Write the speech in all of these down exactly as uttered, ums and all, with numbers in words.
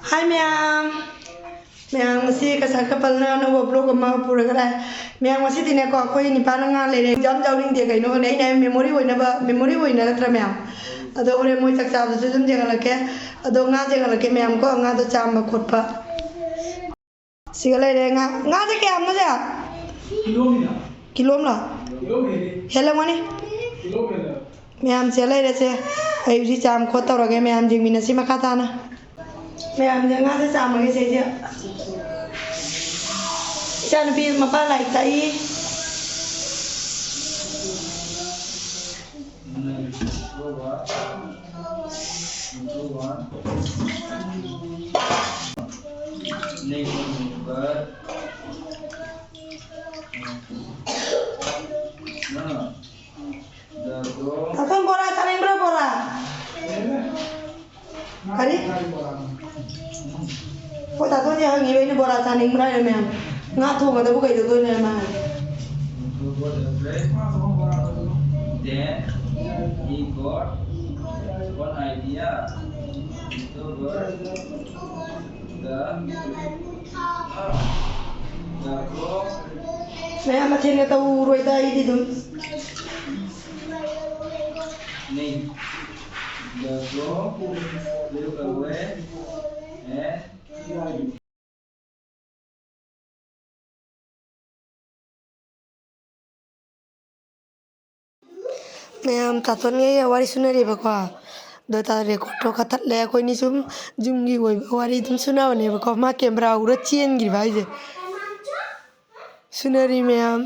ꯍꯥꯏ ꯃꯌꯥꯝ, ꯃꯌꯥꯝ ꯉꯁꯤ ꯀꯁꯥ ꯀꯄꯜꯅ ꯑꯅꯧꯕ vlog ꯑꯃ ꯄꯨꯔꯒ ꯂꯥꯛꯑꯦ꯫ ꯃꯌꯥꯝ ꯉꯁꯤꯗꯤꯅꯦꯀꯣ, ꯑꯩꯈꯣꯏ ꯅꯤꯄꯥꯅ ꯉꯥ ꯂꯩꯔꯦ꯫ ꯌꯥꯝ ꯌꯥꯎꯅꯤꯡꯗꯦ, ꯀꯩꯅꯣ ꯈꯪꯗꯦ, ꯑꯩꯅ memory ꯑꯣꯏꯅꯕ, memory ꯑꯣꯏꯅ ꯅꯠꯇ꯭ꯔꯥ ꯃꯌꯥꯝ? ꯑꯗꯣ ꯍꯣꯔꯦꯟ ꯃꯣꯏ ꯆꯥꯛ ꯆꯥꯕꯗꯁꯨ ꯑꯗꯨꯝ ꯌꯦꯡꯍꯜꯂꯛꯀꯦ꯫ ꯑꯗꯣ ꯉꯥ ꯌꯦꯡꯍꯜꯂꯛꯀꯦ ꯃꯌꯥꯝ ꯀꯣ, ꯉꯥꯗꯣ ꯆꯥꯝꯕ ꯈꯣꯠꯄ꯫ ꯁꯤꯒ ꯂꯩꯔꯦ ꯉꯥ꯫ ꯉꯥꯁꯦ ꯀꯌꯥꯝꯅꯣ ꯁꯦ? ꯀꯤꯂꯣ ꯑꯃꯂꯣ? ꯀꯤꯂꯣ ꯑꯃ ꯍꯦꯜꯂꯦ꯫ ꯍꯦꯜꯂꯝꯒꯅꯤ꯫ ꯃꯌꯥꯝꯁꯦ ꯂꯩꯔꯦꯁꯦ꯫ ꯑꯩ ꯍꯧꯖꯤꯛ ꯆꯥꯝ ꯈꯣꯠ ꯇꯧꯔꯒꯦ꯫ ꯃꯌꯥꯝ ꯌꯦꯡꯃꯤꯟꯅꯁꯤ ꯃꯈꯥ ꯇꯥꯅ꯫ ꯃꯌꯥꯝꯁꯦ ꯉꯥꯁꯦ ꯆꯥꯝꯃꯒꯦ ꯁꯦ ꯑꯩꯁꯦ꯫ ꯏꯆꯥꯅꯨꯄꯤ ꯃꯄꯥ ꯂꯥꯏꯔꯤꯛ ꯇꯥꯛꯏ꯫ ꯅꯪ ꯕꯣꯔꯥ ꯆꯥꯅꯤꯡꯕ꯭ꯔꯥ, ꯕꯣꯔꯥ? ꯀꯔꯤ? ꯑꯩꯈꯣꯏ ꯇꯥꯇꯣꯟꯁꯦ ꯍꯪꯉꯤꯕ ꯑꯩꯅ ꯕꯣꯔꯥ ꯆꯥꯅꯤꯡꯕ꯭ꯔꯥ ꯍꯥꯏꯅ ꯃꯌꯥꯝ꯫ ꯉꯥ ꯊꯣꯡꯒꯗꯕꯨ ꯀꯩꯗꯧꯗꯣꯏꯅꯣ ꯍꯥꯏ ꯃꯥ ꯍꯥꯏ꯫ Then he got one idea. He took the, the cloth. ꯃꯌꯥꯝ ꯃꯊꯦꯜꯒ ꯇꯧꯔꯣꯏꯗ ꯑꯩꯗꯤ ꯑꯗꯨꯝ꯫ Make the cloth look away and ꯃꯌꯥꯝ ꯇꯥꯇꯣꯟꯒ ꯑꯩꯒ ꯋꯥꯔꯤ ꯁꯨꯅꯔꯤꯕꯀꯣ꯫ ꯑꯗꯣ ꯇꯥ record ꯇꯣ ꯀꯛꯊꯠꯂꯦ꯫ ꯑꯩꯈꯣꯏꯅꯤ ꯁꯨꯝ ꯌꯨꯝꯒꯤ ꯑꯣꯏꯕ ꯋꯥꯔꯤ ꯑꯗꯨꯝ ꯁꯨꯅꯕꯅꯦꯕꯀꯣ꯫ ꯃꯥ camera ꯎꯔ ꯆꯦꯟꯈꯤꯕ ꯍꯥꯏꯁꯦ꯫ ꯁꯨꯅꯔꯤ ꯃꯌꯥꯝ꯫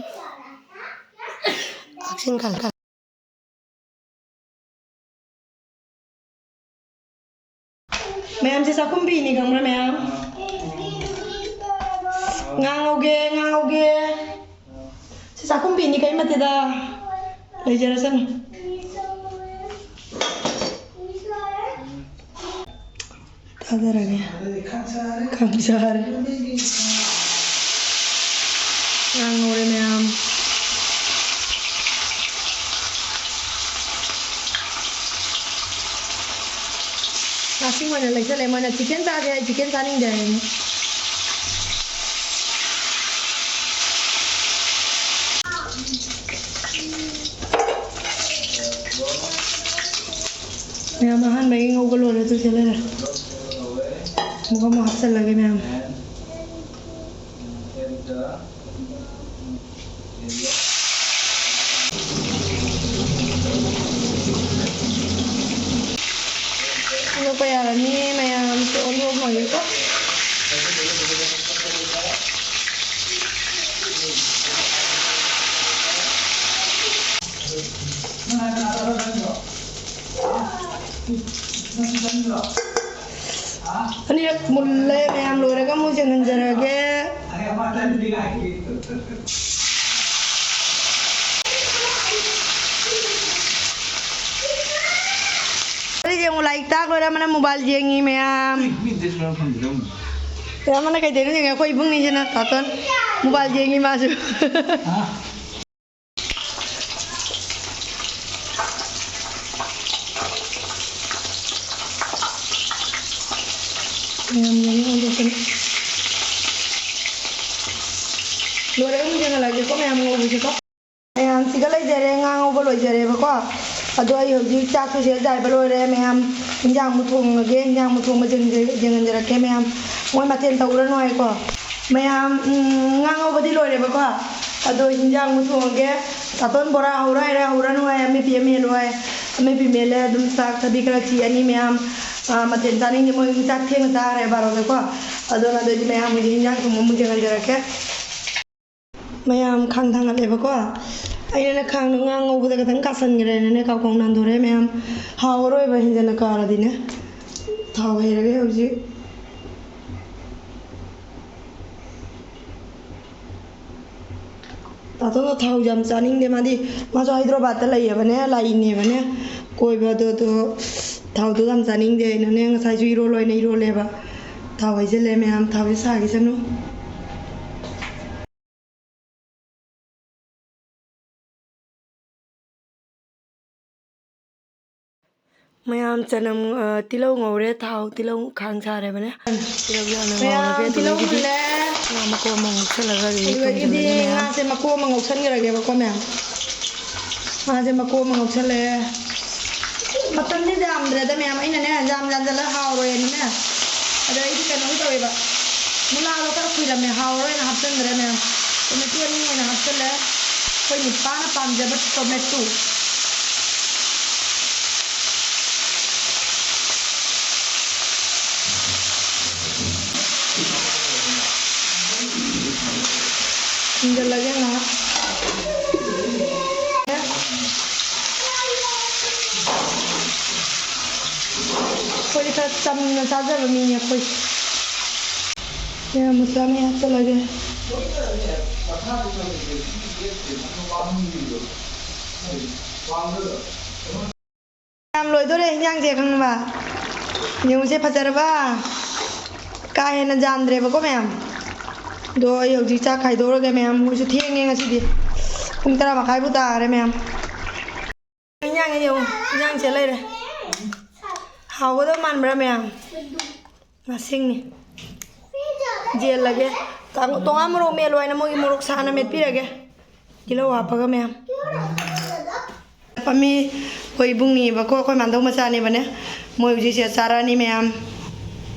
ꯀꯛꯆꯤꯡ ꯈꯜ ꯈꯜ꯫ ꯃꯌꯥꯝꯁꯦ ꯆꯥꯛꯈꯨꯝꯕꯤꯅꯤ ꯈꯪꯕ꯭ꯔꯥ ꯃꯌꯥꯝ? ꯉꯥ ꯉꯧꯒꯦ, ꯉꯥ ꯉꯧꯒꯦ꯫ ꯁꯤ ꯆꯥꯛꯈꯨꯝꯕꯤꯅꯤ ꯀꯩꯝ ꯅꯠꯇꯦꯗ꯫ ꯂꯩꯖꯔꯁꯅꯨ꯫ ꯊꯥꯗꯔꯒꯦ꯫ ꯈꯪꯁꯥꯔꯦ꯫ ꯉꯥ ꯉꯧꯔꯦ ꯃꯌꯥꯝ꯫ ꯉꯥꯁꯤꯡ ꯑꯣꯏꯅ ꯂꯩꯁꯜꯂꯦ꯫ ꯃꯣꯏꯅ ꯆꯤꯛꯀꯟ ꯆꯥꯁꯦ ꯍꯥꯏ, ꯆꯤꯛꯀꯟ ꯆꯥꯅꯤꯡꯗꯦ ꯍꯥꯏꯌꯦ꯫ ꯃꯌꯥꯝ ꯑꯍꯥꯟꯕꯒꯤ ꯉꯧꯕ ꯂꯣꯏꯔꯦ, ꯑꯗꯨ ꯁꯤ ꯂꯩꯔꯦ꯫ ꯑꯃꯨꯛ ꯑꯃꯨꯛ ꯍꯥꯞꯆꯜꯂꯒꯦ ꯃꯌꯥꯝ꯫ ꯍꯥꯞꯄ ꯌꯥꯔꯅꯤ ꯃꯌꯥꯝ, ꯑꯣꯟꯊꯣꯛꯑꯝꯃꯒꯦꯀꯣ꯫ ꯑꯅꯤꯔꯛ ꯃꯨꯜꯂꯦ ꯃꯌꯥꯝ, ꯂꯣꯏꯔꯒ ꯑꯃꯨꯛ ꯌꯦꯡꯍꯟꯖꯔꯒꯦ꯫ ꯑꯩꯗꯤ ꯑꯃꯨꯛ ꯂꯥꯏꯔꯤꯛ ꯇꯥꯛ ꯂꯣꯏꯔꯦ, ꯑꯃꯅ mobile ꯌꯦꯡꯉꯤ ꯃꯌꯥꯝ꯫ ꯃꯌꯥꯝ ꯑꯃꯅ ꯀꯩꯗꯧꯔꯤꯅꯣ ꯌꯦꯡꯉꯦ, ꯑꯩꯈꯣꯏ ꯏꯕꯨꯡꯅꯤꯁꯤꯅ ꯀꯥꯔꯇꯨꯟ mobile ꯌꯦꯡꯉꯤ ꯃꯥꯁꯨ꯫ ꯃꯌꯥꯝ ꯌꯦꯡꯉꯣ, ꯍꯧꯗꯣꯛꯀꯅꯤ꯫ ꯂꯣꯏꯔꯒ ꯑꯃꯨꯛ ꯌꯦꯡꯍꯜꯂꯛꯑꯒꯦꯀꯣ, ꯃꯌꯥꯝ ꯉꯧꯕꯁꯦꯀꯣ꯫ ꯃꯌꯥꯝ ꯁꯤꯒ ꯂꯩꯖꯔꯦ, ꯉꯥ ꯉꯧꯕ ꯂꯣꯏꯖꯔꯦꯕꯀꯣ꯫ ꯑꯗꯣ ꯑꯩ ꯍꯧꯖꯤꯛ ꯆꯥꯛꯁꯨ ꯁꯤꯗ ꯆꯥꯏꯕ ꯂꯣꯏꯔꯦ꯫ ꯃꯌꯥꯝ ꯏꯟꯖꯥꯡ ꯑꯃꯨꯛ ꯊꯣꯡꯉꯒꯦ, ꯏꯟꯖꯥꯡ ꯑꯃꯨꯛ ꯊꯣꯡꯕ ꯌꯦꯡꯍꯟꯖꯔꯛꯀꯦ ꯃꯌꯥꯝ꯫ ꯃꯣꯏ ꯃꯊꯦꯜ ꯇꯧꯔꯅꯨ ꯍꯥꯏꯀꯣ꯫ ꯃꯌꯥꯝ, ꯎꯝ, ꯉꯥ ꯉꯧꯕꯗꯤ ꯂꯣꯏꯔꯦꯕꯀꯣ꯫ ꯑꯗꯣ ꯍꯤꯟꯖꯥꯡ ꯑꯃꯨꯛ ꯊꯣꯡꯉꯒꯦ꯫ ꯇꯥꯇꯣꯟ ꯕꯣꯔꯥ ꯍꯧꯔꯣ ꯍꯥꯏꯔꯦ, ꯍꯧꯔꯅꯨ ꯍꯥꯏ, ꯑꯃꯦꯠꯄꯤ ꯑꯃ ꯃꯦꯠꯂꯣ ꯍꯥꯏ, ꯑꯃꯦꯠꯄꯤ ꯃꯦꯠꯂꯦ꯫ ꯑꯗꯨꯝ ꯆꯥꯛ ꯊꯕꯤ ꯈꯔ ꯆꯤꯛꯑꯅꯤ ꯃꯌꯥꯝ꯫ ꯑꯥ, ꯃꯊꯦꯜ ꯆꯥꯅꯤꯡꯗꯦ, ꯃꯣꯏ ꯆꯥꯛ ꯊꯦꯡꯅ ꯆꯥꯈ꯭ꯔꯦ ꯕꯥꯔꯣꯗꯀꯣ꯫ ꯑꯗꯨꯅ ꯑꯗꯨꯗꯤ ꯃꯌꯥꯝ ꯍꯧꯖꯤꯛ ꯍꯤꯟꯖꯥꯡ ꯊꯣꯡꯕ ꯑꯃꯨꯛ ꯌꯦꯡꯍꯟꯖꯔꯛꯀꯦ꯫ ꯃꯌꯥꯝ ꯈꯥꯡ ꯊꯥꯡꯒꯠꯂꯦꯕꯀꯣ꯫ ꯑꯩꯅꯅꯦ ꯈꯥꯡꯗꯣ ꯉꯥ ꯉꯧꯕꯗ ꯈꯤꯇꯪ ꯀꯥꯁꯟꯈ꯭ꯔꯦꯅꯅꯦ ꯀꯥꯎꯀꯧ ꯅꯥꯟꯊꯣꯔꯛꯑꯦ ꯃꯌꯥꯝ꯫ ꯍꯥꯎꯔꯔꯣꯏꯕ ꯍꯦꯟꯖꯟꯅ ꯀꯥꯔꯗꯤꯅꯦ꯫ ꯊꯥꯎ ꯍꯩꯔꯒꯦ ꯍꯧꯖꯤꯛ꯫ ꯇꯥꯇꯣꯟꯗꯣ ꯊꯥꯎ ꯌꯥꯝ ꯆꯥꯅꯤꯡꯗꯦ ꯃꯥꯗꯤ꯫ ꯃꯥꯁꯨ ꯍꯥꯏꯗ꯭ꯔꯕꯥꯗꯇ ꯂꯩꯌꯦꯕꯅꯦ, ꯂꯥꯛꯏꯅꯦꯕꯅꯦ ꯀꯣꯏꯕ꯫ ꯑꯗꯣ, ꯑꯗꯣ ꯊꯥꯎꯗꯣ ꯌꯥꯝ ꯆꯥꯅꯤꯡꯗꯦ ꯍꯥꯏꯅꯅꯦ ꯉꯁꯥꯏꯁꯨ ꯏꯔꯣꯜꯂꯣ ꯍꯥꯏꯅ ꯏꯔꯣꯜꯂꯦꯕ꯫ ꯊꯥꯎ ꯍꯩꯖꯤꯜꯂꯦ ꯃꯌꯥꯝ, ꯊꯥꯎꯁꯦ ꯁꯥꯈꯤꯁꯅꯨ꯫ ꯃꯌꯥꯝ ꯆꯅꯝ, ꯑ, ꯇꯤꯜꯍꯧ ꯉꯧꯔꯦ, ꯊꯥꯎ, ꯇꯤꯜꯍꯧ ꯈꯥꯡ ꯁꯥꯔꯦꯕꯅꯦ꯫ ꯇꯤꯜꯍꯧ ꯌꯥꯝꯅ ꯃꯌꯥꯝ ꯉꯧꯔꯒꯦ, ꯇꯤꯜꯍꯧ ꯑꯗꯨꯗꯒꯤꯗꯤ ꯃꯨꯜꯂꯦ꯫ ꯉꯥ ꯃꯀꯨꯞ ꯑꯃ ꯉꯧꯁꯜꯂꯒ ready ꯑꯗꯨꯗꯒꯤꯗꯤ ꯇꯧꯖꯔꯒꯦ ꯃꯌꯥꯝ꯫ ꯉꯥꯁꯦ ꯃꯀꯨꯞ ꯑꯃ ꯉꯧꯁꯟꯈ꯭ꯔꯒꯦꯕꯀꯣ ꯃꯌꯥꯝ꯫ ꯉꯥꯁꯦ ꯃꯀꯨꯞ ꯑꯃ ꯉꯧꯁꯜꯂꯦ꯫ ꯃꯇꯝꯗꯤ ꯌꯥꯝꯗ꯭ꯔꯦꯗ ꯃꯌꯥꯝ, ꯑꯩꯅꯅꯦ ꯌꯥꯝ ꯌꯥꯝꯖꯜꯂ ꯍꯥꯎꯔꯣꯏꯅꯅꯦ꯫ ꯑꯗꯣ ꯑꯩꯗꯤ ꯀꯩꯅꯣꯝ ꯇꯧꯋꯦꯕ, ꯃꯨꯂꯥꯗꯣ ꯈꯔ ꯀꯨꯏꯔꯝꯃꯦ, ꯍꯥꯎꯔꯔꯣꯏꯅ ꯍꯥꯞꯆꯟꯗ꯭ꯔꯦ ꯃꯌꯥꯝ꯫ Tomato ꯑꯅꯤ ꯑꯣꯏꯅ ꯍꯥꯞꯆꯜꯂꯦ, ꯑꯩꯈꯣꯏ ꯅꯨꯄꯥꯅ ꯄꯥꯝꯖꯕ tomato꯫ ꯊꯤꯡꯖꯤꯜꯂꯒꯦ ꯉꯥꯏꯍꯥꯛ꯫ ꯑꯩꯈꯣꯏꯗꯤ ꯈꯔ ꯆꯝꯅ ꯆꯥꯖꯕ ꯃꯤꯅꯦ ꯑꯩꯈꯣꯏ꯫ ꯃꯌꯥꯝ ꯃꯁꯂꯥ ꯃꯌꯥꯝ ꯍꯥꯞꯆꯜꯂꯒꯦ꯫ ꯌꯥꯝ ꯂꯣꯏꯗꯣꯔꯦ ꯏꯟꯖꯥꯡꯁꯦ ꯈꯪꯉꯕ? ꯌꯦꯡꯉꯨꯁꯦ, ꯐꯖꯔꯕ? ꯀꯥ ꯍꯦꯟꯅ ꯌꯥꯝꯗ꯭ꯔꯦꯕꯀꯣ ꯃꯌꯥꯝ꯫ ꯑꯗꯣ ꯑꯩ ꯍꯧꯖꯤꯛ ꯆꯥꯛ ꯈꯥꯏꯗꯣꯛꯎꯔꯒꯦ ꯃꯌꯥꯝ, ꯃꯣꯏꯁꯨ ꯊꯦꯡꯉꯦ ꯉꯁꯤꯗꯤ꯫ ꯄꯨꯡ ꯇꯔꯥ ꯃꯈꯥꯏꯕꯨ ꯇꯥꯔꯦ ꯃꯌꯥꯝ꯫ ꯏꯟꯖꯥꯡꯁꯦ ꯌꯦꯡꯉꯨ, ꯏꯟꯖꯥꯡꯁꯦ ꯂꯩꯔꯦ꯫ ꯍꯥꯎꯒꯗꯕ ꯃꯥꯟꯕ꯭ꯔꯥ ꯃꯌꯥꯝ? ꯉꯥꯁꯤꯡꯅꯤ꯫ ꯌꯦꯜꯂꯒꯦ꯫ ꯇꯥꯡ-, ꯇꯣꯉꯥꯟ ꯃꯣꯔꯣꯛ ꯃꯦꯠꯂꯣ ꯍꯥꯏꯅ ꯃꯣꯏꯒꯤ ꯃꯣꯔꯣꯛ ꯁꯥꯅ ꯃꯦꯠꯄꯤꯔꯒꯦ꯫ ꯇꯤꯜꯍꯧ ꯍꯥꯞꯄꯒ ꯃꯌꯥꯝ꯫ ꯄꯝꯃꯤ ꯑꯩꯈꯣꯏ ꯏꯕꯨꯡꯅꯤꯕꯀꯣ, ꯑꯩꯈꯣꯏ ꯃꯥꯟꯗꯧ ꯃꯆꯥꯅꯦꯕꯅꯦ꯫ ꯃꯣꯏ ꯍꯧꯖꯤꯛꯁꯦ ꯆꯥꯔꯛꯑꯅꯤ ꯃꯌꯥꯝ꯫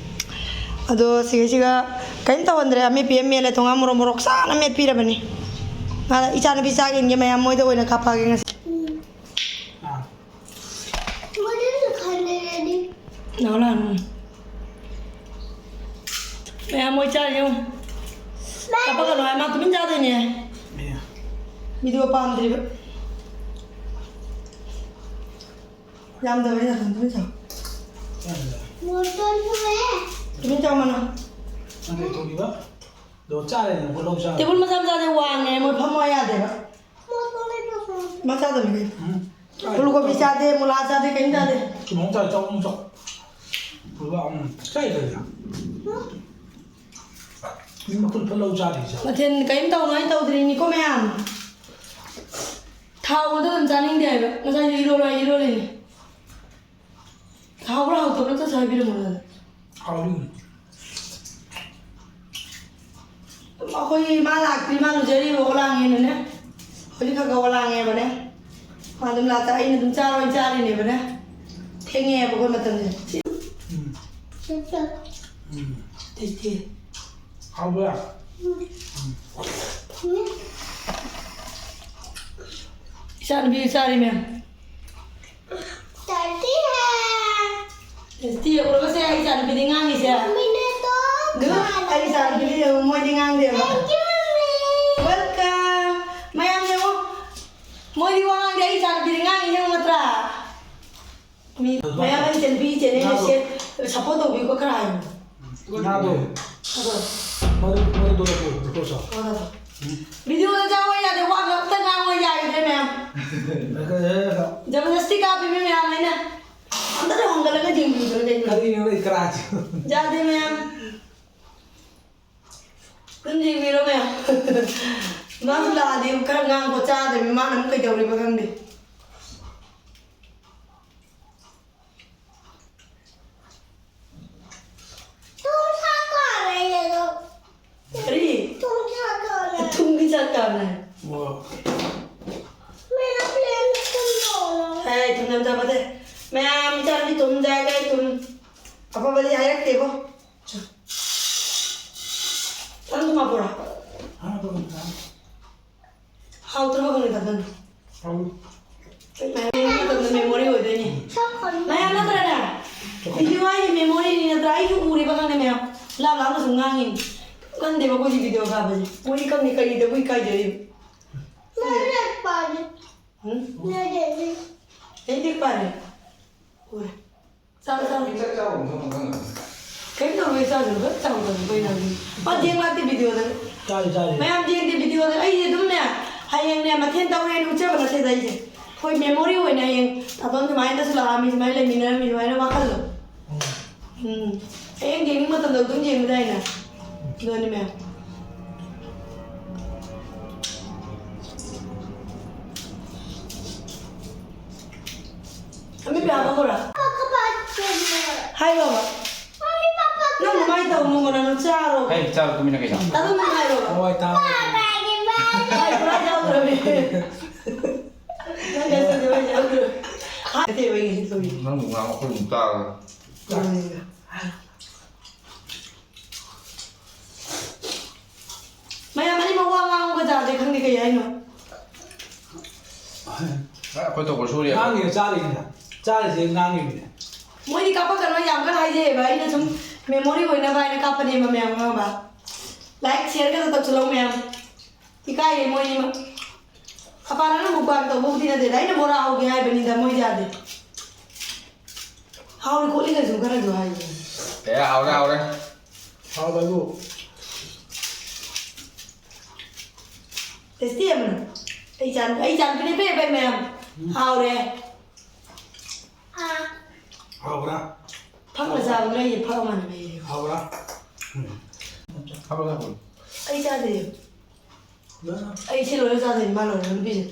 ꯑꯗꯣ ꯁꯤꯒꯩꯁꯤꯒ ꯀꯔꯤꯝ ꯇꯧꯍꯟꯗ꯭ꯔꯦ꯫ ꯑꯃꯦꯠꯄꯤ ꯑꯃ ꯃꯦꯠꯂꯦ, ꯇꯣꯉꯥꯟ ꯃꯣꯔꯣꯛ, ꯃꯣꯔꯣꯛ ꯁꯥꯅ ꯃꯦꯠꯄꯤꯔꯕꯅꯤ꯫ ꯃꯥꯅ ꯏꯆꯥꯅꯨꯄꯤ ꯆꯥꯈꯤꯅꯒꯦ ꯃꯌꯥꯝ, ꯃꯣꯏꯗ ꯑꯣꯏꯅ ꯀꯥꯞꯄꯛꯑꯒꯦ ꯉꯁꯤ꯫ ꯎꯝ꯫ ꯑꯥ꯫ ꯂꯥꯛꯑꯣ, ꯂꯥꯛꯑꯣ꯫ ꯃꯌꯥꯝ ꯃꯣꯏ ꯆꯥꯔꯤ ꯌꯦꯡꯉꯨ꯫ ꯀꯥꯞꯄꯛꯀꯅꯣ ꯍꯥꯏ, ꯃꯥ ꯇꯨꯃꯤꯟ ꯆꯥꯗꯣꯏꯅꯦ꯫ ꯃꯤꯗꯣ ꯄꯥꯝꯗ꯭ꯔꯤꯕ꯫ ꯌꯥꯝꯗꯕꯅꯤꯅ ꯑꯗꯨꯝ ꯇꯨꯃꯤꯟ ꯆꯥꯎ꯫ ꯃꯣꯇꯣꯔ ꯊꯣꯛꯑꯦ꯫ ꯇꯨꯃꯤꯟ ꯆꯥꯎ ꯃꯅꯥ꯫ ꯅꯪ ꯀꯩ ꯊꯣꯡꯉꯤꯕ? ꯑꯗꯣ ꯆꯥꯔꯦꯅꯦ, ꯄꯣꯠꯂꯧ ꯆꯥꯔꯦ꯫ ꯇꯦꯕꯜ ꯃꯆꯥ ꯃꯆꯥꯁꯦ ꯋꯥꯡꯉꯦ, ꯃꯣꯏ ꯐꯝꯃꯣ ꯌꯥꯗꯦꯕ꯫ ꯃꯣꯇꯣꯔ ꯂꯩꯕ꯭ꯔꯣ? ꯃꯆꯥꯗꯅꯤ ꯀꯩꯅꯣ꯫ ꯎꯝ꯫ ꯐꯨꯜ ꯀꯣꯕꯤ ꯆꯥꯗꯦ, ꯃꯨꯂꯥ ꯆꯥꯗꯦ, ꯀꯩꯝ ꯆꯥꯗꯦ꯫ ꯀꯤꯍꯣꯝ ꯆꯥꯏ, ꯆꯥꯎ, ꯆꯥꯎ꯫ ꯐꯨꯜ ꯋꯥ, ꯎꯝ꯫ ꯆꯥꯏ, ꯆꯥꯏ, ꯆꯥꯏ꯫ ꯃꯤ ꯃꯈꯨꯠ ꯐꯨꯜ ꯂꯧ ꯆꯥꯔꯤ, ꯆꯥꯎ꯫ ꯃꯊꯦꯜ ꯀꯔꯤꯝ ꯇꯧꯅꯉꯥꯏ ꯇꯧꯗ꯭ꯔꯤꯅꯤꯀꯣ ꯃꯌꯥꯝ꯫ ꯊꯥꯎ ꯉꯥꯛꯇ ꯑꯗꯨꯝ ꯆꯥꯅꯤꯡꯗꯦ ꯍꯥꯏꯕ꯫ ꯉꯁꯥꯏꯁꯨ ꯏꯔꯣꯜꯂꯣ ꯍꯥꯏ ꯏꯔꯣꯜꯂꯤꯅꯤ꯫ ꯍꯥꯎꯕ꯭ꯔꯥ ꯍꯥꯎꯇꯕ꯭ꯔꯥ ꯑꯝꯇꯁꯨ ꯍꯥꯏꯕꯤꯔꯝꯃꯣ ꯅꯪ꯫ ꯍꯥꯎꯔꯤ꯫ ꯑꯩꯈꯣꯏ ꯃꯥ ꯂꯥꯛꯇ꯭ꯔꯤ, ꯃꯥ ꯂꯨꯖꯔꯤꯕ ꯑꯣꯂꯥꯡꯉꯦꯅꯅꯦ꯫ ꯍꯧꯖꯤꯛ ꯈꯔ ꯈꯔ ꯑꯣꯂꯥꯡꯉꯦꯕꯅꯦ꯫ ꯃꯥ ꯑꯗꯨꯝ ꯂꯥꯛꯇ ꯑꯩꯅ ꯑꯗꯨꯝ ꯆꯥꯔꯣꯏ ꯆꯥꯔꯤꯅꯦꯕꯅꯦ꯫ ꯊꯦꯡꯉꯦꯕ ꯑꯩꯈꯣꯏ ꯃꯇꯝꯁꯦ꯫ ꯎꯝ꯫ ꯎꯝ꯫ ꯇꯦꯁꯇꯤ꯫ ꯍꯥꯎꯕ꯭ꯔꯥ? ꯏꯆꯥꯅꯨꯄꯤ ꯆꯥꯔꯤ ꯃꯌꯥꯝ꯫ ꯇꯦꯁꯇꯤ ꯍꯦ꯫ ꯇꯦꯁꯇꯤ ꯎꯔꯕꯁꯦ ꯑꯩ ꯏꯆꯥꯅꯨꯄꯤꯗꯤ ꯉꯥꯡꯉꯤꯁꯦ꯫ ꯃꯝꯃꯤꯅꯦ ꯇꯣ꯫ ꯑꯗꯨ ꯑꯩ ꯏꯆꯥꯅꯨꯄꯤꯗꯤ ꯌꯦꯡꯉꯨ, ꯃꯣꯏꯗꯤ ꯉꯥꯡꯗꯦꯕ꯫ Thank you, mommy꯫ Welcome꯫ ꯃꯌꯥꯝ ꯌꯦꯡꯉꯨ꯫ ꯃꯣꯏꯗꯤ ꯋꯥ ꯉꯥꯡꯗꯦ, ꯑꯩ ꯏꯆꯥꯅꯨꯄꯤꯗꯤ ꯉꯥꯡꯉꯤ ꯌꯦꯡꯉꯨ ꯅꯠꯇ꯭ꯔꯥ? ꯃꯤ ꯃꯌꯥꯝ ꯑꯩ ꯏꯆꯟꯅꯨꯄꯤ ꯏꯆꯦꯅꯦ ꯉꯥꯗꯣ꯫ ꯁꯦ support ꯇꯧꯕꯤꯌꯨꯀꯣ ꯈꯔ ꯍꯥꯏꯌꯨ꯫ ꯉꯥꯗꯣ꯫ ꯑꯗꯣ꯫ ꯃꯔꯨ, ꯃꯔꯨꯗꯣ ꯂꯧꯊꯣꯛꯑꯣ, ꯂꯧꯊꯣꯛꯑꯣ ꯆꯥꯎ꯫ ꯍꯣꯏ, ꯍꯣꯏ, ꯍꯣꯏ꯫ ꯎꯝ꯫ Video ꯗ ꯆꯥꯎ ꯌꯥꯗꯦ, ꯋꯥ ꯑꯝꯇ ꯉꯥꯡꯉꯣ ꯌꯥꯈꯤꯗ꯭ꯔꯦ ꯃꯌꯥꯝ꯫ ꯂꯩꯈꯠꯂꯦ, ꯂꯩꯈꯠꯂꯦ꯫ ꯖꯕꯔꯗꯁꯇꯤ ꯀꯥꯞꯄꯤꯃꯤ ꯃꯌꯥꯝ ꯑꯩꯅ꯫ ꯑꯝꯇꯗ ꯍꯣꯡꯒꯠꯂꯒ ꯌꯦꯡꯕꯤꯌꯨꯗꯅ ꯀꯩꯅꯣ꯫ ꯀꯔꯤꯅꯣ ꯅꯣꯏ ꯀꯔꯥꯁꯤꯕꯨ? ꯌꯥꯗꯦ ꯃꯌꯥꯝ꯫ ꯑꯗꯨꯝ ꯌꯦꯡꯕꯤꯔꯣ ꯃꯌꯥꯝ꯫ ꯃꯥꯁꯨ ꯂꯥꯛꯑꯗꯤ ꯈꯔ ꯉꯥꯡꯕ ꯆꯥꯗꯕꯤ ꯃꯥꯅ ꯑꯃꯨꯛ ꯀꯩꯗꯧꯔꯤꯕ ꯈꯪꯗꯦ꯫ ꯊꯨꯝ ꯁꯥꯛ ꯀꯥꯔꯦ ꯑꯗꯣ꯫ ꯀꯔꯤ? ꯊꯨꯝ ꯁꯥꯛ ꯀꯥꯔꯦ꯫ ꯊꯨꯝꯒꯤ ꯁꯥꯛ ꯀꯥꯔꯦ꯫ ꯋꯥ꯫ ꯃꯌꯥꯝ ꯄ꯭ꯂꯦꯟ ꯊꯨꯝ ꯂꯧꯔꯣ꯫ ꯍꯦ, ꯊꯨꯝ ꯌꯥꯝ ꯆꯥꯕ ꯐꯠꯇꯦ꯫ ꯃꯌꯥꯝ ꯏꯆꯥꯅꯨꯄꯤ ꯊꯨꯝ ꯆꯥꯏ ꯀꯥꯏ ꯊꯨꯝ꯫ ꯑꯐꯕꯗꯤ ꯍꯥꯏꯔꯛꯇꯦꯕꯣ꯫ ꯅꯪ ꯊꯨꯝ ꯍꯥꯞꯄ꯭ꯔꯣ? ꯍꯥꯞꯄ꯭ꯔꯣ, ꯍꯥꯞꯄ꯭ꯔꯣ꯫ ꯍꯥꯎꯇ꯭ꯔꯕ ꯈꯪꯗꯦ ꯇꯥꯇꯟ꯫ ꯍꯥꯎꯏ꯫ ꯃꯌꯥꯝ ꯃꯇꯝꯗ memory ꯑꯣꯏꯗꯣꯏꯅꯦ꯫ ꯃꯌꯥꯝ ꯅꯠꯇ꯭ꯔꯅꯦ? Video ꯍꯥꯏꯁꯦ memory ꯅꯤ ꯅꯠꯇ꯭ꯔꯥ? ꯑꯩꯁꯨ ꯎꯔꯤꯕ ꯈꯪꯗꯦ ꯃꯌꯥꯝ꯫ ꯂꯥꯞ ꯂꯥꯞꯅ ꯁꯨꯝ ꯉꯥꯡꯉꯤꯅꯤ꯫ ꯀꯟꯗꯦꯕ ꯑꯩꯈꯣꯏꯗꯤ video ꯀꯥꯞꯄꯁꯦ꯫ ꯃꯣꯏꯗꯤ ꯈꯪꯗꯦ ꯀꯔꯤꯗꯕꯨ ꯏꯀꯥꯏꯖꯔꯤꯕ꯫ ꯂꯥꯏꯔꯤꯛ ꯄꯥꯔꯤ꯫ ꯎꯝ? ꯂꯥꯏꯔꯤꯛ꯫ ꯑꯩꯗꯤ ꯄꯥꯔꯦ꯫ ꯎꯔꯦ꯫ ꯆꯥꯔꯣ, ꯆꯥꯔꯣ꯫ ꯆꯥꯛ ꯆꯥꯕ ꯃꯐꯝ ꯑꯃ ꯈꯪꯉꯕꯅꯤ꯫ ꯀꯩꯝ ꯇꯧꯔꯣꯏ, ꯆꯥꯗꯣꯏꯅꯣ ꯈꯔ ꯆꯥꯎꯗꯕ ꯑꯩꯈꯣꯏ ꯏꯅꯥꯎꯄꯤ꯫ ꯃꯥ ꯌꯦꯡ ꯂꯥꯛꯇꯦ videoꯗ꯫ ꯆꯥꯔꯤ, ꯆꯥꯔꯤ꯫ ꯃꯌꯥꯝ ꯌꯦꯡꯗꯦ videoꯗ꯫ ꯑꯩꯗꯤ ꯑꯗꯨꯝꯅꯦ, ꯍꯌꯦꯡꯅꯦ ꯃꯊꯦꯜ ꯇꯧꯔꯦꯅ ꯎꯠꯆꯕ ꯅꯠꯇꯦꯗ ꯑꯩꯁꯦ꯫ ꯑꯩꯈꯣꯏ memory ꯑꯣꯏꯅ ꯍꯌꯦꯡ ꯇꯥꯇꯣꯟ ꯁꯨꯃꯥꯏꯅ ꯁꯨ ꯂꯥꯛꯑꯝꯃꯤ, ꯁꯨꯃꯥꯏꯅ ꯂꯩꯃꯤꯟꯅꯔꯝꯃꯤ, ꯁꯨꯃꯥꯏꯅ ꯋꯥꯈꯜꯗꯣ꯫ ꯎꯝ꯫ ꯎꯝ꯫ ꯍꯌꯦꯡ ꯌꯦꯡꯅꯤꯡꯕ ꯃꯇꯝꯗ ꯑꯗꯨꯝ ꯌꯦꯡꯕ ꯌꯥꯏꯅ꯫ ꯑꯗꯨꯅꯤ ꯃꯌꯥꯝ꯫ ꯑꯃꯤ ꯄꯤꯌꯥ ꯍꯥꯞꯄ ꯍꯧꯔ? ꯍꯥꯏꯔꯣꯕ꯫ ꯅꯪ ꯑꯗꯨꯃꯥꯏꯅ ꯇꯧꯅꯨ, ꯅꯪ ꯆꯥꯔꯣ꯫ ꯍꯩ, ꯆꯥꯕ ꯇꯨꯃꯤꯟꯅ ꯀꯩꯅꯣ? ꯇꯥꯗꯧ ꯅꯪ ꯍꯥꯏꯔꯣꯕ꯫ ꯍꯣꯏ, ꯇꯥꯔꯦ꯫ ꯍꯣꯏ, ꯄꯨꯔꯥ ꯌꯥꯎꯗ꯭ꯔꯕꯅꯦ꯫ ꯅꯪ ꯉꯁꯤꯗꯤ ꯃꯥꯏ ꯌꯥꯎꯗ꯭ꯔꯕꯅꯦ꯫ ꯍꯥ? ꯅꯠꯇꯦ, ꯑꯩ ꯉꯁꯤ ꯇꯧꯔꯤ꯫ ꯅꯪꯕꯨ ꯉꯥꯡꯕ ꯑꯩꯈꯣꯏ ꯑꯃꯨꯛ ꯇꯥꯔꯒ꯫ ꯎꯝ꯫ ꯃꯌꯥꯝ ꯑꯅꯤꯃꯛ ꯋꯥ ꯉꯥꯡꯉꯨꯒ ꯌꯥꯗꯦ, ꯈꯪꯗꯦ ꯀꯩ ꯍꯥꯏꯅꯣ꯫ ꯑꯩꯈꯣꯏ ꯇꯧꯕ ꯁꯨꯔꯤ꯫ ꯉꯥꯡꯉꯤꯔ ꯆꯥꯔꯤꯔ? ꯆꯥꯔꯤꯁꯦ ꯉꯥꯡꯉꯤꯃꯤꯅꯦ꯫ ꯃꯣꯏꯗꯤ ꯀꯥꯞꯄꯛꯀꯅꯣ ꯌꯥꯝ ꯀꯟꯅ ꯍꯥꯏꯖꯩꯑꯕ, ꯑꯩꯅ ꯁꯨꯝ memory ꯑꯣꯏꯅꯕ ꯍꯥꯏꯅ ꯀꯥꯞꯄꯅꯦꯕ ꯃꯌꯥꯝ, ꯈꯪꯉꯕ? Like, share ꯒꯗꯣ ꯇꯧꯁꯜꯂꯧ ꯃꯌꯥꯝ꯫ ꯏꯀꯥꯏꯔꯦ ꯃꯣꯏꯅꯤꯃꯛ꯫ ꯑꯄꯥꯅ ꯅꯪ ꯃꯨꯛꯕꯥꯡ ꯇꯧꯕꯕꯨꯗꯤ ꯅꯠꯇꯦꯗ, ꯑꯩꯅ ꯕꯣꯔꯥ ꯍꯧꯒꯦ ꯍꯥꯏꯕꯅꯤꯗ, ꯃꯣꯏ ꯌꯥꯗꯦ꯫ ꯍꯥꯎꯔꯤ ꯈꯣꯠꯂꯤꯒꯁꯨ ꯈꯔꯁꯨ ꯍꯥꯏꯌꯦ꯫ ꯑꯦ, ꯍꯥꯎꯔꯦ, ꯍꯥꯎꯔꯦ꯫ ꯍꯥꯎꯕꯕꯨ꯫ Tasty ꯑꯃꯅ꯫ ꯑꯩ ꯆꯥꯟ-, ꯑꯩ ꯆꯥꯟꯕꯤꯅꯦ ꯄꯦ ꯄꯦ ꯃꯌꯥꯝ꯫ ꯎꯝ꯫ ꯍꯥꯎꯔꯦ꯫ ꯍꯥꯎꯕ꯭ꯔꯥ? ꯐꯛ ꯃꯆꯥ ꯑꯃ ꯂꯩꯌꯦ, ꯐꯛ ꯑꯃꯅ ꯂꯩꯌꯦ꯫ ꯍꯥꯎꯕ꯭ꯔꯥ? ꯎꯝ꯫ ꯍꯥꯎꯕ꯭ꯔꯥ, ꯍꯥꯎꯕ꯭ꯔꯥ? ꯑꯩ ꯆꯥꯗꯦ꯫ ꯂꯣꯏꯅ꯫ ꯑꯩ ꯁꯤ ꯂꯣꯏꯔ ꯆꯥꯗꯣꯏꯅꯤ, ꯃꯥ ꯂꯣꯏꯔ ꯅꯨꯄꯤꯁꯦ꯫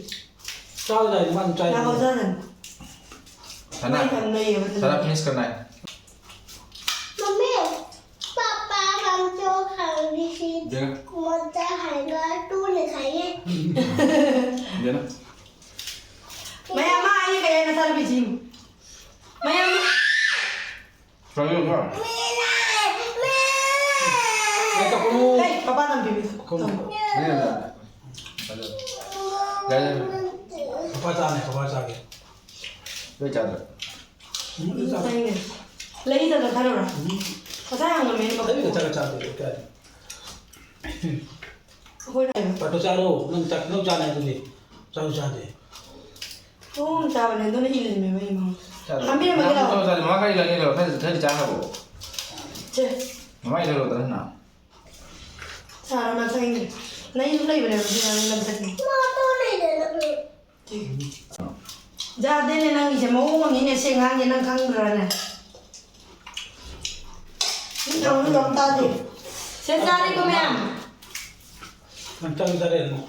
ꯆꯥꯕ ꯌꯥꯏ, ꯃꯥꯅ ꯆꯥꯏ꯫ ꯉꯥ ꯐꯥꯎ ꯆꯥꯗꯣꯏꯅꯤ꯫ ꯁꯅꯥ꯫ ꯃꯩ ꯌꯥꯝ ꯂꯩꯌꯦꯕ ꯑꯗꯨꯅ꯫ ꯁꯅꯥ, finish करना है। मम्मी, पापा, हम जो खाएंगे, देना। मजा आएगा, तू नहीं खाइए। देना। ꯃꯌꯥꯝ ꯃꯥ ꯑꯩ ꯀꯩ ꯍꯥꯏꯅ ꯆꯥꯔꯝꯃꯤꯁꯤ? ꯃꯌꯥꯝ꯫ ꯆꯥꯕꯤꯌꯨꯀꯣ꯫ ꯀꯩ ꯇꯧꯕꯅꯣ? ꯍꯦ, ꯄꯄꯥ ꯅꯪ ꯄꯤꯕꯤꯌꯨ꯫ ꯀꯧꯅꯨ꯫ ꯌꯥꯏ, ꯌꯥꯏ, ꯌꯥꯏ꯫ ꯄꯄꯥ ꯆꯥꯅꯤ, ꯄꯄꯥ ꯆꯥꯒꯦ꯫ ꯂꯣꯏ ꯆꯥꯗ꯭ꯔꯣ? ꯎꯝ, ꯂꯣꯏ ꯆꯥꯗ꯭ꯔꯣ? ꯆꯥꯅꯤꯡꯗꯦ꯫ ꯂꯩꯗꯅ ꯈꯔ ꯎꯔꯥ? ꯎꯝ꯫ ꯉꯁꯥꯏ ꯍꯪꯉꯝꯃꯦ ꯑꯩꯅ ꯂꯩꯗꯅ ꯆꯥꯒꯦ, ꯆꯥꯗꯦ, ꯂꯣꯏ ꯆꯥꯗꯦ꯫ ꯑꯩꯈꯣꯏꯅ ꯍꯥꯏꯕ꯫ ꯄꯥꯇꯣ ꯆꯥꯔꯣ, ꯅꯪ ꯆꯥꯛ, ꯅꯪ ꯆꯥꯅꯤ ꯑꯗꯨꯗꯤ꯫ ꯆꯥꯁꯨ ꯆꯥꯗꯦ꯫ ꯊꯣꯡ ꯆꯥꯕꯅꯦ, ꯑꯗꯨꯅ ꯏꯜꯂꯤꯃꯦ ꯃꯩ ꯃꯉꯣꯟꯗ꯫ ꯆꯥꯗꯦ꯫ ꯍꯥꯝꯕꯤꯔꯝꯃꯒꯦ ꯂꯥꯛꯑꯣ꯫ ꯆꯥꯗꯦ, ꯃꯥ ꯈꯔ ꯏꯜꯂꯅꯤ, ꯈꯔ, ꯈꯔ ꯆꯥꯈ꯭ꯔꯕꯣ? ꯁꯦ꯫ ꯃꯃꯥ ꯏꯜꯂꯔꯣꯏꯗ꯭ꯔꯥ ꯅꯪ? ꯆꯥꯔꯣ, ꯅꯪ ꯆꯥꯅꯤꯡꯗ꯭ꯔꯦ꯫ ꯅꯪꯁꯨ ꯂꯩꯕꯅꯦꯕ, ꯁꯤ ꯅꯪ ꯂꯝꯆꯠꯅꯤ꯫ ꯃꯥ ꯇꯣ ꯂꯩꯗꯅ꯫ ꯌꯥꯗꯦꯅꯦ ꯅꯪꯒꯤꯁꯦ, ꯃꯑꯣꯡ ꯑꯃꯅꯤꯅꯦ ꯁꯤ ꯑꯉꯥꯡꯁꯦ, ꯅꯪ ꯈꯪꯗ꯭ꯔꯅꯦ? ꯃꯤ ꯇꯧꯔꯁꯨ ꯑꯗꯨꯝ ꯇꯥꯗꯦ꯫ ꯁꯦ ꯆꯥꯔꯦꯀꯣ ꯃꯌꯥꯝ꯫ ꯅꯪ ꯆꯥꯔꯦ, ꯆꯥꯔꯦ, ꯅꯪ꯫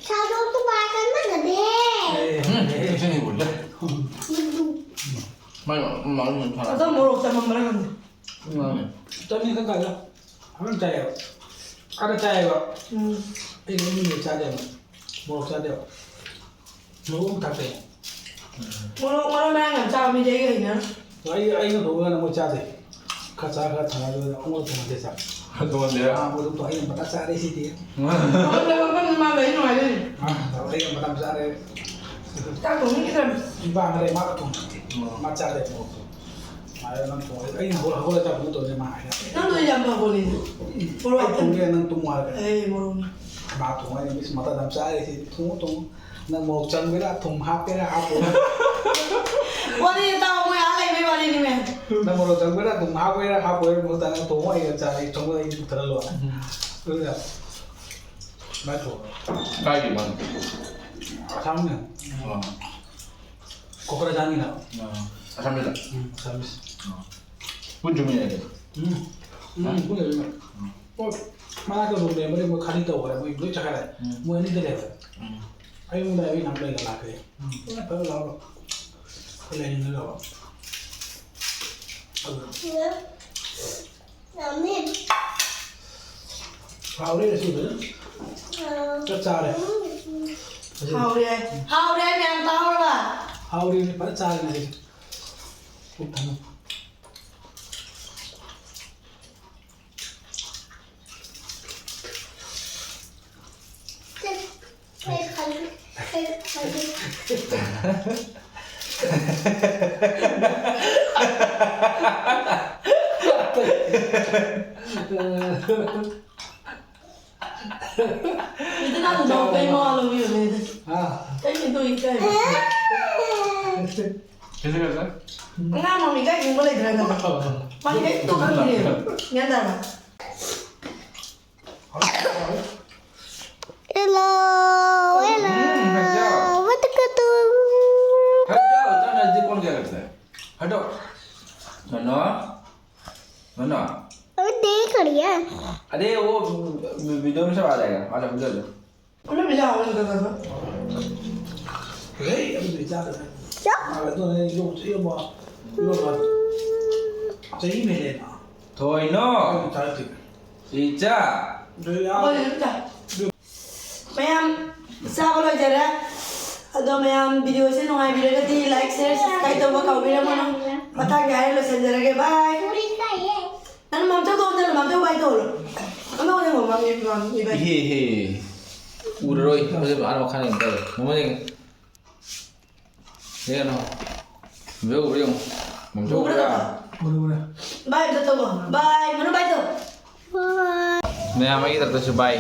ꯁꯥꯗꯣꯛꯇꯨ ꯄꯥꯏ ꯀꯟꯃꯟꯅꯗꯦ꯫ ꯑꯦ, ꯎꯝ, ꯑꯦ꯫ ꯏꯁꯤꯡ ꯏꯕꯨꯗ꯫ ꯃꯥꯏ ꯃꯔꯣꯏ ꯌꯥꯝ ꯊꯥꯔꯛꯑꯦ꯫ ꯑꯗꯣ ꯃꯣꯔꯣꯛ ꯆꯥꯃꯝꯕ꯭ꯔꯥ ꯈꯪꯗꯦ꯫ ꯎꯝ꯫ ꯆꯝꯅꯤ ꯈꯔ ꯀꯥꯏꯗ꯫ ꯐꯖꯅ ꯆꯥꯏꯌꯦꯕ꯫ ꯑꯥꯗ ꯆꯥꯏꯌꯦꯕ꯫ ꯎꯝ꯫ ꯑꯩ ꯃꯃꯤꯡꯗꯤ ꯆꯥꯗꯦꯕ꯫ ꯃꯣꯔꯣꯛ ꯆꯥꯗꯦꯕ꯫ ꯃꯣꯔꯣꯛ ꯑꯃ ꯊꯥꯛꯇꯦ꯫ ꯃꯣꯔꯣꯛ ꯃꯔꯣꯏ ꯃꯔꯥꯡ ꯌꯥꯝ ꯆꯥꯕ ꯃꯤꯗꯤ ꯑꯩꯒ ꯍꯩꯅꯔꯣꯏ꯫ ꯑꯩ, ꯑꯩꯅ ꯊꯣꯡꯉꯒꯅ ꯃꯣꯏ ꯆꯥꯗꯦ꯫ ꯈꯔ ꯆꯥ, ꯈꯔ ꯊꯝꯃꯒ ꯑꯃꯨꯛ ꯊꯣꯡꯉꯗꯤ ꯆꯥ꯫ ꯊꯣꯡꯍꯟꯗꯦ꯫ ꯑꯥ, ꯃꯣꯏ ꯑꯗꯨꯝ ꯊꯣꯡ-, ꯑꯩꯅ ꯃꯇꯥ ꯆꯥꯔꯦ ꯁꯤꯗꯤ꯫ ꯃꯐꯝꯗ, ꯃꯐꯝꯗ ꯃꯥ ꯂꯩ ꯅꯨꯡꯉꯥꯏꯗꯣꯏꯅꯤ꯫ ꯑꯥ, ꯑꯩꯅ ꯃꯇꯥ ꯆꯥꯔꯦ꯫ ꯆꯥꯛ ꯊꯣꯡꯅꯤꯡꯈꯤꯗ꯭ꯔꯕꯅꯤ꯫ ꯏꯄꯥ ꯈꯔ ꯃꯥ ꯊꯣꯡ-, ꯃꯥ ꯆꯥꯗꯦ ꯃꯣꯔꯣꯛꯇꯣ꯫ ꯃꯥ ꯅꯪ ꯊꯣꯡꯉꯦ꯫ ꯑꯩꯅ ꯍꯧꯒꯠ-, ꯍꯧꯒꯠꯂ ꯆꯥꯛ ꯊꯣꯡꯉꯦ ꯇꯧꯔꯤꯁꯦ ꯃꯥ ꯍꯥꯏꯅ꯫ ꯅꯪꯗꯣ ꯌꯥꯝ ꯐꯕꯅꯤ꯫ ꯃꯣꯔꯣꯛ ꯑꯩ ꯊꯣꯡꯒꯦ, ꯅꯪ ꯇꯨꯝꯃꯣ ꯍꯥꯏꯔꯒ꯫ ꯑꯦ, ꯃꯣꯔꯣꯛꯅꯤ꯫ ꯃꯥ ꯊꯣꯡꯉꯦ, ꯑꯩꯅ ꯃꯤꯁ ꯃꯇꯥ ꯌꯥꯝ ꯆꯥꯔꯦ ꯁꯤꯗꯤ꯫ ꯊꯣꯡꯉꯣ, ꯊꯣꯡꯉꯣ꯫ ꯅꯪ ꯃꯣꯔꯣꯛ ꯆꯪꯒꯦꯔꯥ, ꯊꯨꯝ ꯍꯥꯞꯀꯦꯔꯥ, ꯍꯥꯞꯄꯣꯏꯔꯥ? ꯋꯥꯔꯤ ꯇꯥꯎ, ꯃꯣꯏ ꯑꯥ ꯂꯩꯕꯩ ꯋꯥꯔꯤꯅꯤ, ꯃꯦꯝ꯫ ꯅꯪ ꯃꯣꯔꯣꯛ ꯆꯪꯒꯦꯔꯥ, ꯊꯨꯝ ꯍꯥꯞꯀꯦꯔꯥ, ꯍꯥꯞꯄꯣꯏꯔꯥ? ꯃꯣꯔꯣꯛ ꯆꯪꯉ ꯊꯣꯡꯉꯣ, ꯑꯩꯅ ꯆꯥꯒꯦ꯫ ꯊꯣꯡꯉꯣ, ꯑꯩ ꯄꯨꯊꯔ ꯂꯣꯏꯔꯦ꯫ ꯎꯝ꯫ ꯑꯗꯨꯅ ꯁꯨꯃꯥꯏꯅ ꯊꯣꯡꯉꯣ꯫ ꯀꯥꯏꯒꯤ ꯃꯥꯅ? ꯑꯁꯥꯝꯅꯦ꯫ ꯑꯥ꯫ ꯀꯣꯀ꯭ꯔꯥꯖꯥꯔꯒꯤꯅ꯫ ꯑꯥ꯫ ꯑꯁꯥꯝꯒꯤꯗ? ꯎꯝ, ꯑꯁꯥꯝꯒꯤ꯫ ꯑꯥ꯫ ꯄꯨꯟ ꯆꯨꯝꯃꯤꯟꯅꯩ꯫ ꯎꯝ꯫ ꯎꯝ, ꯄꯨꯟ ꯂꯩꯃꯤꯟꯅꯩ꯫ ꯎꯝ꯫ ꯍꯣꯏ, ꯃꯅꯥꯛꯇ ꯔꯨꯝ ꯂꯩꯔꯝꯕꯗꯤ ꯃꯣꯏ ꯈꯥꯂꯤ ꯇꯧꯈ꯭ꯔꯦ, ꯃꯣꯏ ꯂꯣꯏ ꯆꯠꯈ꯭ꯔꯦ꯫ ꯎꯝ꯫ ꯃꯣꯏ ꯑꯅꯤꯗ ꯂꯩꯍꯧꯔꯦ꯫ ꯎꯝ꯫ ꯑꯩꯉꯣꯟꯗ ꯑꯩ ꯅꯍꯥꯟ ꯂꯩꯔ ꯂꯥꯛꯈ꯭ꯔꯦ꯫ ꯎꯝ꯫ ꯑꯩꯅ ꯐꯔꯦ ꯂꯥꯛꯑꯣ꯫ ꯑꯩ ꯂꯩꯅꯤꯡꯉꯦ ꯂꯥꯛꯑꯣ꯫ ꯑꯗꯨ ꯍꯥꯎꯔꯦ ꯉꯁꯤꯗꯤ꯫ ꯆꯞ ꯆꯥꯔꯦ꯫ ꯍꯥꯎꯔꯦ꯫ ꯍꯥꯎꯔꯦ ꯃꯌꯥꯝ ꯇꯥꯍꯧꯔꯕ? ꯍꯥꯎꯔꯦ, ꯐꯖꯅ ꯆꯥꯔꯦ ꯉꯁꯤꯗꯤ꯫ ꯄꯨꯛ ꯊꯟꯅ꯫ ꯏꯗꯅ ꯀꯩ ꯃꯋꯥ ꯂꯧꯕꯤꯔꯨꯅꯦ? ꯍꯥ? ꯀꯩ ꯀꯩ ꯇꯧꯏ ꯀꯩ? ꯀꯩꯁꯨ ꯀꯩꯁꯨ꯫ ꯑꯉꯥꯡ ꯃꯃꯤ ꯀꯥꯏ ꯈꯪꯕ ꯂꯩꯇ꯭ꯔꯒ꯫ ꯃꯥꯗꯤ ꯀꯩꯝꯇ ꯈꯪꯗꯦ꯫ ꯒ꯭ꯌꯥꯟ ꯇꯥꯔꯕ? Hello, hello. हट जाओ। What to do? हट जाओ, इतना नजदीक कौन क्या करता है? हटो। नन्ना, नन्ना। अरे देख रही है। अरे वो वीडियो में सब आ जाएगा। आ जाओ, आ जाओ। उन्हें मिला, उन्हें मिला था। Hey, अभी बेचारा है। क्या? हाँ, तो नहीं, यो, यो, ꯆꯍꯤ ꯃꯦꯂꯦꯅ꯫ ꯊꯣꯏꯅꯣ꯫ ꯏꯆꯥ꯫ ꯃꯌꯥꯝ ꯆꯥꯕ ꯂꯣꯏꯖꯔꯦ꯫ ꯑꯗꯣ ꯃꯌꯥꯝ video ꯁꯦ ꯅꯨꯡꯉꯥꯏꯕꯤꯔꯒꯗꯤ like, share, subscribe ꯇꯧꯕ ꯀꯥꯎꯕꯤꯔꯝꯒꯅꯨ꯫ ꯃꯊꯪꯒꯤ ꯍꯥꯏꯔ ꯂꯣꯏꯁꯤꯟꯖꯔꯒꯦ꯫ Bye꯫ ꯅꯪ ꯃꯝꯆꯧ ꯇꯧ, ꯅꯪ ꯃꯝꯆꯧ bye ꯇꯧꯔꯣ꯫ ꯃꯝꯆꯧ ꯇꯧ, ꯃꯝ-, ꯃꯝ-, ꯃꯝ-, bye꯫ ꯏꯍꯦ, ꯏꯍꯦ꯫ ꯎꯔꯔꯣꯏ꯫ ꯍꯧꯖꯤꯛ ꯑꯥ ꯃꯈꯥꯗ ꯌꯦꯡꯉꯨ꯫ ꯃꯃꯥ ꯌꯦꯡꯉꯨ꯫ ꯌꯦꯡꯉꯨ꯫ ꯃꯝꯆꯧ ꯎꯕ꯭ꯔꯥ ꯌꯦꯡꯉꯨ꯫ ꯃꯝꯆꯧ ꯎꯕ꯭ꯔꯥ ꯎꯕ꯭ꯔꯥ? ꯇꯧ꯫ ꯎꯔꯦ, ꯎꯔꯦ꯫ Bye ꯑꯝꯇ ꯇꯧꯋꯣ꯫ Bye꯫ ꯃꯅꯨ bye ꯇꯧ꯫ ꯃꯌꯥꯝ ꯑꯩꯒꯤ ꯇꯔꯞꯇꯁꯨ bye꯫